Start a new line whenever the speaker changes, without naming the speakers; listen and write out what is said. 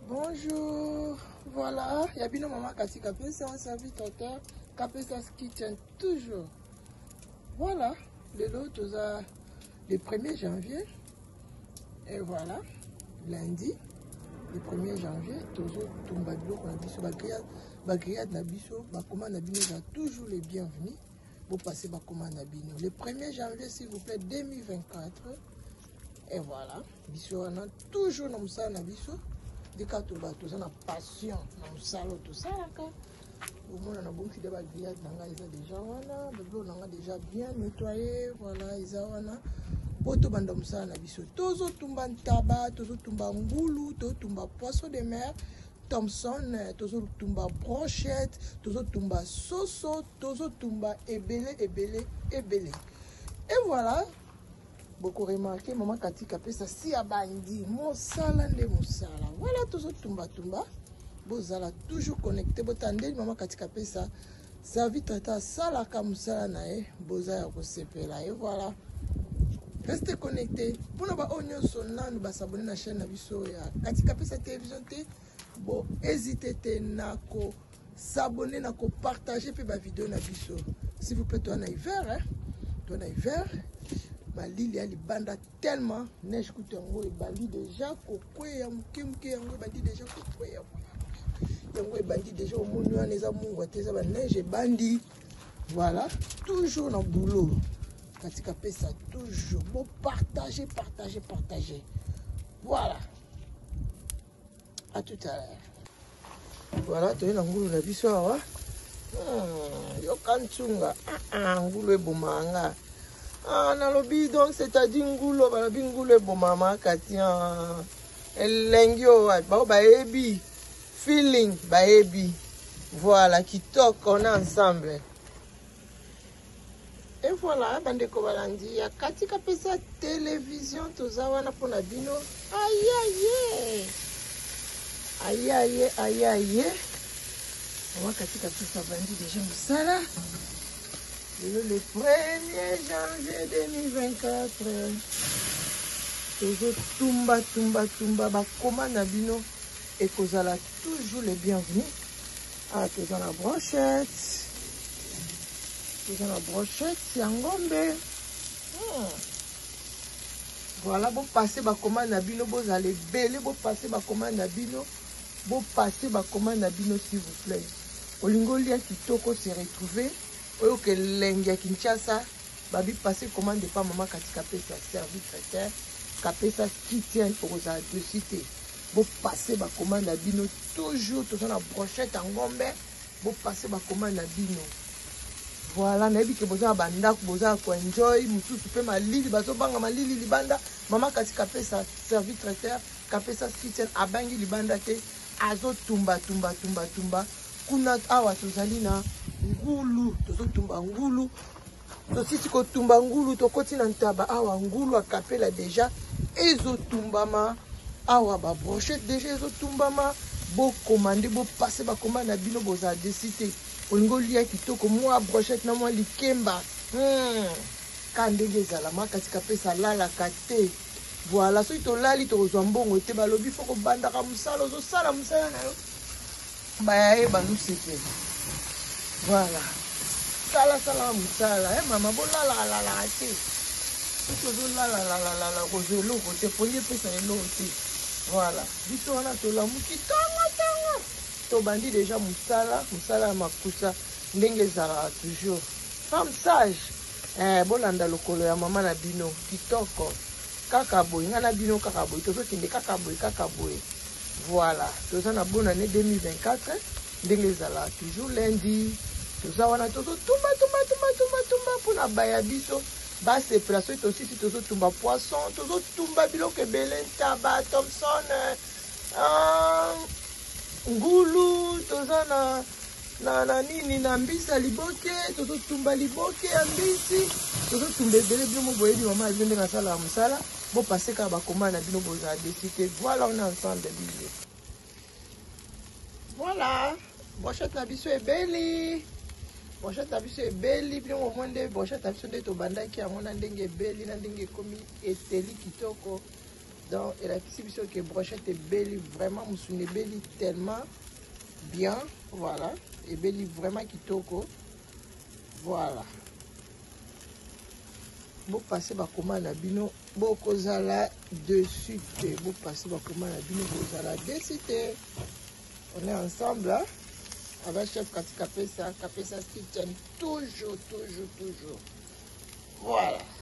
Bonjour, voilà, ya bino mama Kati Kapesa, service traiteur, Kapesa's Kitchen toujours. Voilà, lelo toza le 1er janvier et voilà, lundi le 1er janvier tozotumba biloko na biso bagrillade na biso bakoma na bino eza toujours les bienvenus bopase bakoma na bino le 1er janvier s'il vous plaît 2024 et voilà biso wana toujours na mosala na biso ndeka toba toza na passion na mosala oyo tosalaka omona nabongisi de bagrillade na ngai eza deja wana babiloko na ngai deja bien nettoye voilà eza wana mpo tobanda mosala na biso tozotumba ntaba tozotumba ngulu tozotumba poisson de mer thomson tozotumba brochette tozotumba soso tozotumba ebele ebele ebele et voilà boko remarke mama katika apesa si abandi mosala nde mosala voilà tozotumbatumba bozala toujours connecte botala ndeni mama katika apesa servi tata asalaka mosala na ye boza ya kosepela ye voilà reste connecté mpona baoyo nyonso nanu basabone na chaîne na biso ya katika apesa télévision te bo hésite te na ko s'abonner na ko partager pe ba vidéo na biso s'il vous plaît toi na hiver hein toi na hiver malili ya libanda tellement neige kutu yango ebandi déjà kokweya moke moke yango ebandi déjà kokweya yango ebandi déjà omoni wana eza mungwa te eza baneige ebandi voilà toujours na boulot katika pesa toujours bopartage partage partage voilà À tout à l'heure. Voilà, toye na ngulu na biso awa. Yoka ntunga. Ah, ah, ngulu ebomaka nga. Ah, nalobi donc c'est-à-dire ngulu balobi ngulu ebomaka kati. Ah, elengi oyo wapi? Bao bayebi feeling bayebi. Voilà, kitoko on est ensemble. Et voilà, bandeko balandi ya kati kapesa télévision toza wana mpona bino. Aye aye aye aye aye. Mama kati kapesa bandi déjà mosala. Lelo le 1er janvier 2024. Tozo tumba tumba tumba bakoma na bino ekozala toujours les bienvenus. Ah, toza na brochette. Toza na brochette ya ngombe. Voilà, bo passer ba commande na bino, bozala ebele, bo passer ba commande na bino, bo passer ba commande na bino s'il vous plaît. Olingi olia kitoko se retrouver, oyoka elengi ya Kinshasa, babi passer commande epa mama Kati Kapesa, service traiteur, Kapesa kitchen, okozala dessus te. Bo passer ba commande na bino toujours, toza na brochette ya ngombe, bo passer ba commande na bino. Voilà, nayebi ke boza na bandako, boza ya koenjoy, mosusu mpe malili, bazobanga malili libanda. Mama Kati Kapesa, service traiteur, Kapesa kitchen, abangi libanda te, azotumba tumba tumba tumba. Kuna awa tozali na ngulu, tozotumba ngulu. Tosisi kotumba ngulu, tokoti na ntaba awa, ngulu akapela deja ezotumbama awa, ba brochette deja ezotumbama. Bokomande, bopase bakomande na bino, bozala desi te. Olingi olia kitoko, mwa brochette na mwa likemba. Ka ndenge ezala, ma Kati Kapesa alalaka te. Voilà, soki tolali tokozwa mbongo te, balobi fo kobandaka mosala, ozosala mosala na yo. Baya ye banusepela. Voilà. Sala sala mosala, eh mama bolala lalaka te. Soki ozolala lalala kozwa eloko te, pongi epesa eloko te. Voilà. Biso wana tolamuki tongo tongo. Tobandi deja mosala, mosala ya makusa ndenge ezalaka toujours. Femme sage. Eh, bolanda lokolo ya mama na bino kitoko. Kaka boye, nga na bino kaka boye, tozokende kaka boye, kaka boye. Voilà, toza na bonne année 2024, ndenge ezalaka toujours lundi. Toza wana tozotumba tumba tumba tumba tumba mpona baya biso basepela. Soki tosisi tozotumba poisson, tozotumba biloko ebele, ntaba, thomson, ngulu, toza na na na nini na mbisa liboke, tozotumba liboke ya mbisi, tozotumba ebele. Bino mo boyebi mama ya bino ndenge asalaka mosala, bopase kaka bakoma na bino, bozala desi te. Voilà, on est ensemble, bisous. Voilà, brochette na biso ebeli, brochette na biso ebeli. Bino momoi nde brochette na biso nde tobandaki yango na ndenge ebeli, na ndenge ekomi eteli kitoko. Donc elakisi biso ke brochette ebeli vraiment, mosuni ebeli tellement bien. Voilà, ebeli vraiment kitoko. Voilà, bopase bakoma na bino, bokozala dessus te. Bopase bakoma na bino, bokozala dessus te. On est ensemble, hein? Avec chef Kati Kapesa, Kapesa Kitchen, toujours, toujours, toujours. Voilà.